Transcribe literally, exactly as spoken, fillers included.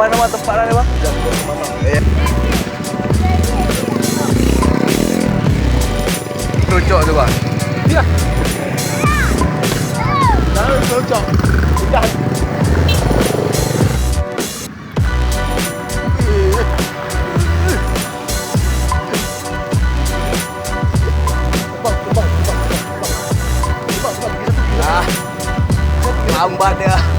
Apa nama tempat lain, Bang? Kerucuk tu, Bang. Ya. Jangan kerucuk. Ikan. Ah, lambat dia.